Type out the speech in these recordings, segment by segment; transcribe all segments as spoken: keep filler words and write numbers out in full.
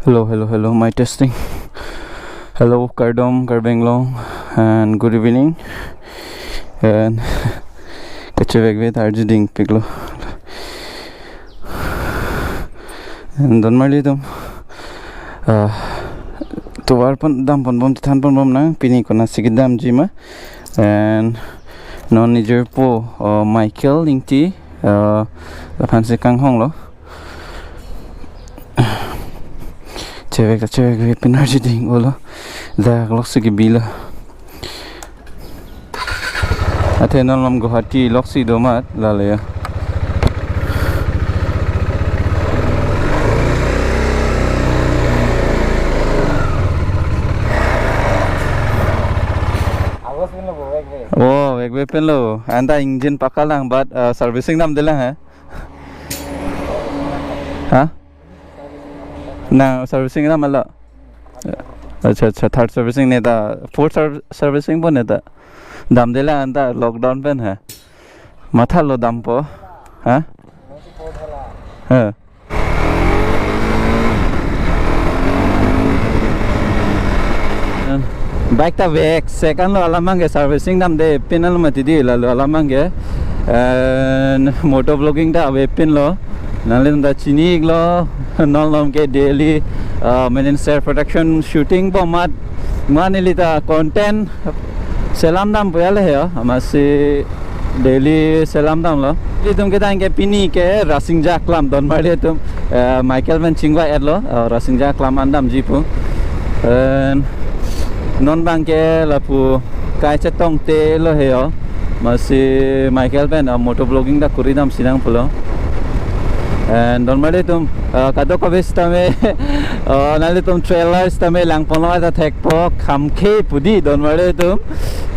Hello, hello, hello, my testing. Hello, Kardom, Karbi Anglong, and good evening. And kachevek vet arjuding piklo. And don marli atum, ah, tovar pon dam pon bom, than pon bom nang, pini konatsi kedamji ma. And non nijor po, uh, Michael Ingti, uh, laphansi kanghonglo. Chevek ta chevek vet pini arjuding olo. Dak loksi kebi lo. Athe non malom Guwahati loksi do mat lale ya. Agos pin lo bo, vek vek. Oh, vek vek pin lo. Anta engine pakka lang, but, uh, servicing damde lang he. Ha? Nang servicing dam lo. Acha, acha, third servicing ne ta, fourth serv-, servicing po ne ta. Damde lang anta lockdown pen he. Mathalo dampo. Ha? Ha. Bike ta vek second lo, alam abangke servicing damde pin lo mati di, lalo alam abangke. And moto vlogging ta ave pin lo. Nanglitum ta chini iklo, non malom ke daily, uh, main share production shooting bom mat. Mane neli ta content selam dampo ya le he, amatsi daily selam damlo. Ilitum ketang ke pini ke Rasinja Aklam, don marli atum, eh, Michael pen chingvai etlo, eh, Rasinja Aklam an damji pu. Eh, non abangke lapu kai chetongte lo he yo. Amatsi Michael pen, eh, moto vlogging ta kuri damsi nang pulo. And don marli atum, eh, kadokave sitame, eh, nanglitum trailer sitame lang ponlo ta thekpo, Khamkhe pu di don marli atum.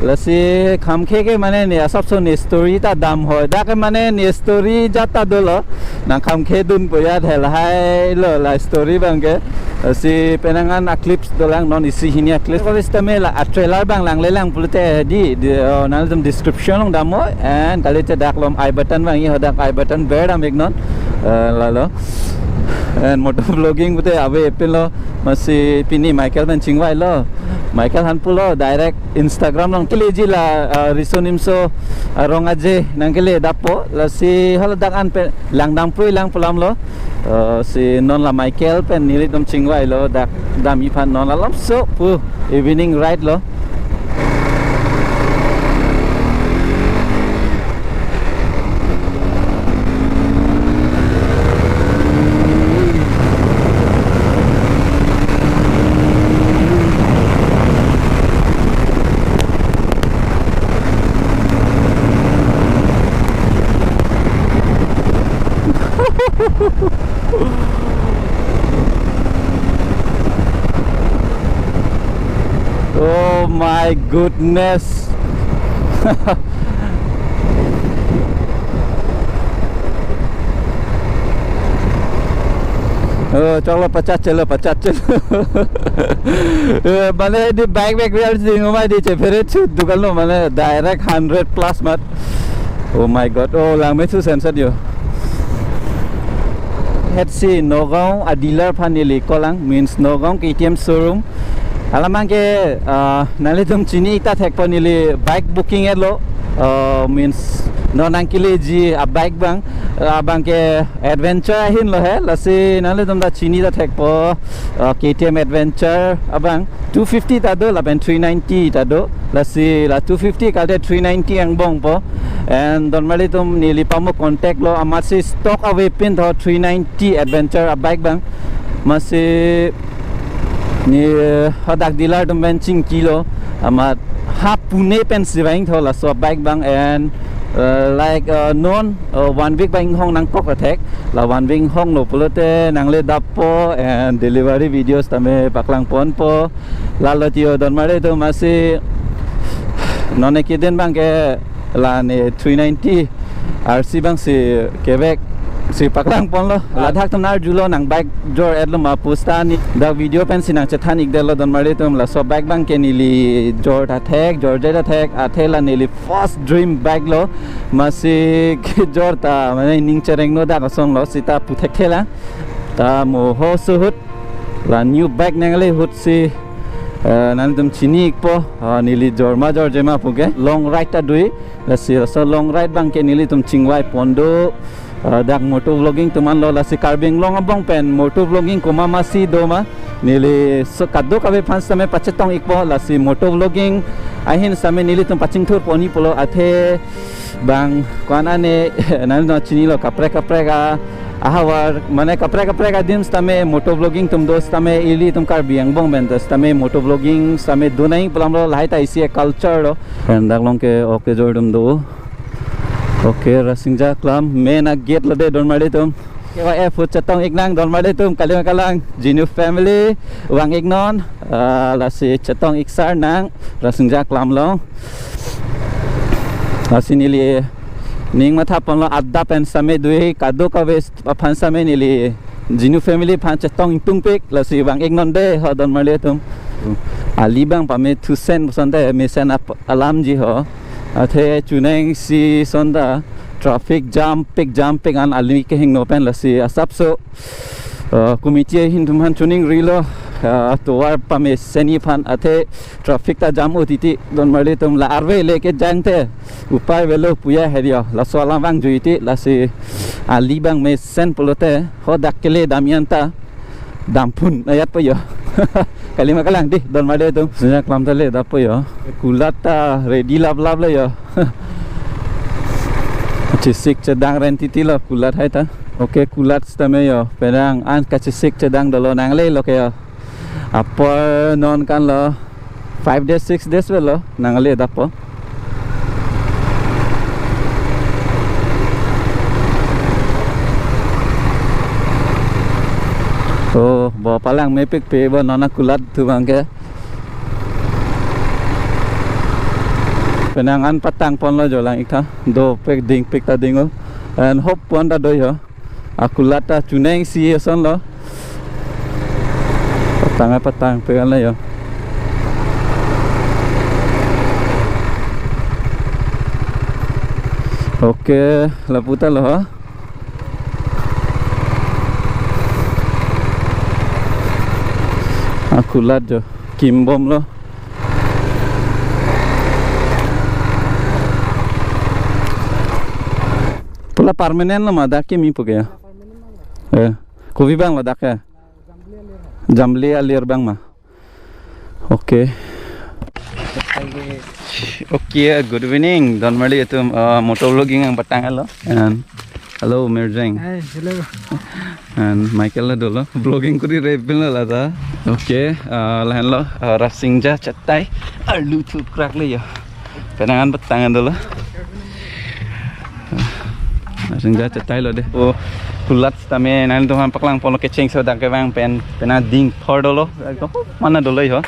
Lasi Khamkhe ke mane ne asapso ne story ta dam hoi. Dak ke mane ne story jat ta dolo. Nang Khamkhe dunpo ya, thel hai lo la story abangke. Lasi penang an a-clips dolang, non isi hini a-clips. Kadokave sitame la a-trailer abang langle lang pulote di, di, oh, nanglitum description along damnon. And kalite dak malom I button abang, i hadak I button ber dam iknon. Eh, lalo. And moto vlogging pute ave pin lo, amatsi pini Michael pen chingvai lo. Michael aphan pulo direct Instagram along keleji la, ah, Riso Nimso, ah, Rong Aje nang kele dampo, lasi haladak an pen lang damprui lang pu alam lo. Eh, si non la Michael pen nelitum chingvai lo, dak damji aphan non la malomso pu evening ride lo. Oh my goodness. Oh, choklo, pachat chelo, pachat chelo. Eh, mane di bike bike real sing ma di chephere chu dukan lo, mane direct hundred plus mat. Oh my God. Oh, langme thu sensor yo. Hetsi Nagaon a-dealer aphan neli call lang, means Nagaon K T M showroom. Alam abangke, ah, nanglitum chini ik ta thekpo, neli bike booking etlo, ah, means non nang keleji a-bike abang, ah, abangke Adventure ahin lo he, lasi nanglitum ta chini ta thekpo, ah, K T M Adventure abang two fifty ta do, lapen three ninety ta do, lasi la two fifty kalite three ninety angbong po. And don marli atum neli pamo contact lo, amatsi stock ave pin tho three ninety Adventure a-bike abang. Amatsi ne, eh, hadak dealer atum pen chingkilo, amat ha Pune pensi vang tho laso bike abang. And, eh, like, eh, non, eh, one week abang inghong nangkok athek, la one week inghong lo pulote nangle dampo and delivery videos tame paklang ponpo. Lalo tiyo don marli atum, amatsi non ne kedin abangke la ne three ninety R C abangsi kevek si paklang ponlo. Ladak atum nang arjulo nang bike jor etlo ma pu seta ne dak video pensi nang chethan ikdetlo don marli atum, laso bike abangke neli jor ta thek, jorje ta thek, athe la neli first dream bike lo, amatsi kejor ta mane ning cherengno dak asong lo, seta pu thekthe lang. Ta mo ho suhut. La new bike nangle ahut si, eh, nangtum chini ikpo, ah, neli jorma jorjema puke long ride ta dui. Lasi laso long ride abangke nelitum chingvai pon do, ah, dak moto vlogging atum anlo. Lasi Karbi Anglong abong pen moto vlogging komat masi do ma, neli so kadokave aphan sitame pachetong ikpo. Lasi moto vlogging ahin sitame nelitum pachingthur ponji pulo, athe bang ko-an ane nangtum chinilo, kaprek kaprek a ahavar, mane kaprek kaprek adim sitame moto vlogging atum do sitame, ilitum Karbi Anglong pen ta sitame moto vlogging sitame do nangji pu alamlo, lahai ta isi a culture lo. Pen dak along ke ok kejor atum do. Okay, Rasinja Aklam main a gate lo de, donmarli atum. K Y F ahut chetong iknang, donmarli atum, kali ma kalang, Jinu family vang iknon, ah, lasi chetong ik sar nang Rasinja Aklam along. Lasi neli ning matha ponlo, adap pen sitame dui, kadokave aphan sitame neli Jinu family aphan chetong ingtungpik, lasi vang iknon de ho, donmarli atum. Ali abang pamethusen puson te mesen ap-, alamji ho. Athe chuneng isi ason ta traffic jam pik, jam pik an, ali kehingno pen. Lasi asapso, uh, committee ahin atum aphan choningrilo, uh, tovar pamesenji aphan, athe traffic ta jam o titi, donmarli atum. La arve le kejang te upai avelo puya herio, laso alam vangjuiti. Lasi ali abang mesen pulote ho dak kele damji an ta damphun ajat po jo. Kali ma kalang di, donmarli atum. Rasinja Aklam ta le dap po jo. Kulat ta ready laplap lo jo. Chesik chedang ren titi lo kulat hai ta. Okay, kulat sitame jo, penang an kachesik chedang dolo, nanglelo ke jo. Apor non kan lo five days, six days avelo, nangle dap po. To bo palang mepik pe bo, non a kulat atum abangke. Penang an patang ponlo jo, lang ik tha, dopik dingpik ta ding o. And hop pon ta do jo. A kulat ta chuneng isi ason lo. Patang a patang pe kan la jo. Okay, lapu ta lo ha. A kulat jo kimbom lo. Pu la permanent lo ma dak kimi puke? Eh, kopi abang lo dak ya? Jambili alir abang ma. Okay. Okay, good evening. Donmarli atum, uh, moto vlogging ang patang lo. And hello, Mirjeng. Hi, hello. And Michael la dolo. Vlogging kuri repin lo lata. Okay, uh, lahenlo, uh, Rasinja Chetai. Arlu thukrak le jo. Penang an patang dolo. Rasinja Chetai lo de. O, kulat sitame nangtum aphan paklang ponlo, kecheng so dak kevang pen, penang ding thor dolo. Mana dolo jo.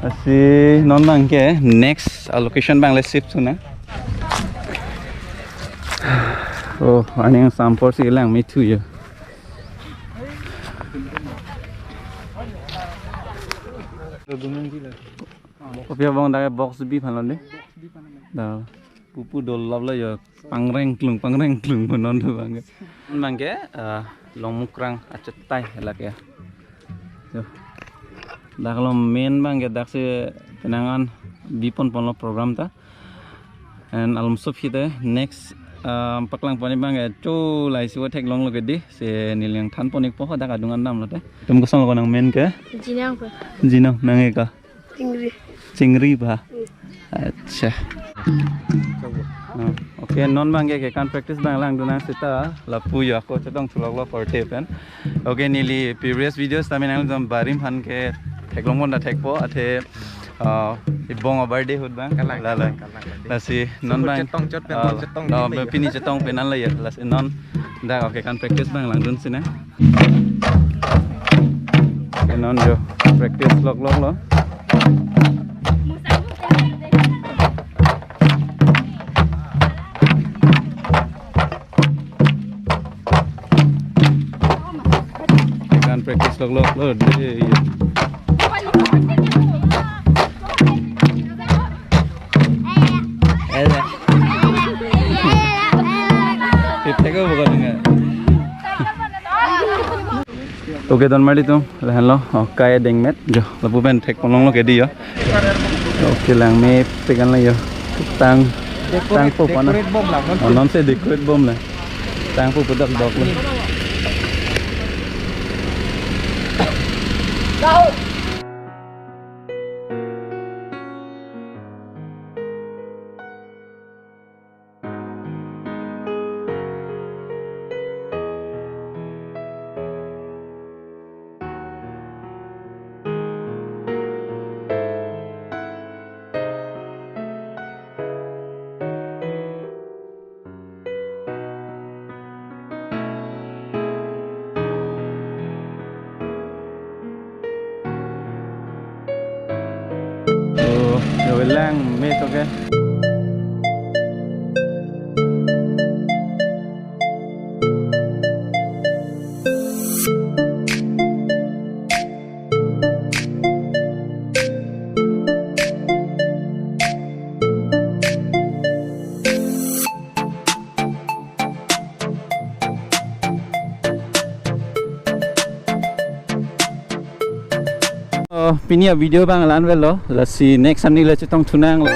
Lasi non abangke next, ah, location abang le shift tu na. Oh, aning sampor si lang mithu jo. Kopi abang dak box bi aphan lo de. Da pupu dol lap lo jo, pangreng klung, pangreng klung pu non tu abangke. Abangke, eh, Longmukrang achetai lake ya. Jo. Dak lo main abangke, dak si penang an bipon ponlo program ta. And alom sop hite next, eh, paklang pon abangke cho lai si wa theklong lo ke di, si neli nangthan pon ikpo, dak adung an damlote. Itum kosonlo konang main ke? Jinang pa. Jinang, nang eka? Chingri. Chingri ba? Hmm. Acha. Oh, okay, non abangke kekan practice abang langdun nang seta, lapu jo ako chetong thulok lo korte pen. Okay, neli previous videos tame nangtum barim aphan ke theklong pon ta thekpo, athe, ah, ibong a birthday ahut abang. Kalang, la la. Kalang, kalang. Lasi non abang, chetong chot pen, ah, chetong oh, pini chetong pen an la ya. Lasi non dak, okay, kekan practice abang langdun si nang. Ke non jo practice lok lok lo. Kekan practice lok lok lo de. Tip teko bukan enggak? To Okay, don marli atum, lahenlo, oh, kai dengmet, jo, lapu pen thekponlonglo ke di jo. Okay, langmepik an lo jo. Tang, tang po pana. Decorate bom lang, non? Oh, non si decorate bom le. Tang po pudak dok le. Oh, ya, langme to ke. Oh, pini avideo abang la-an avelo. Lasi next ani le chetongthu nanglo.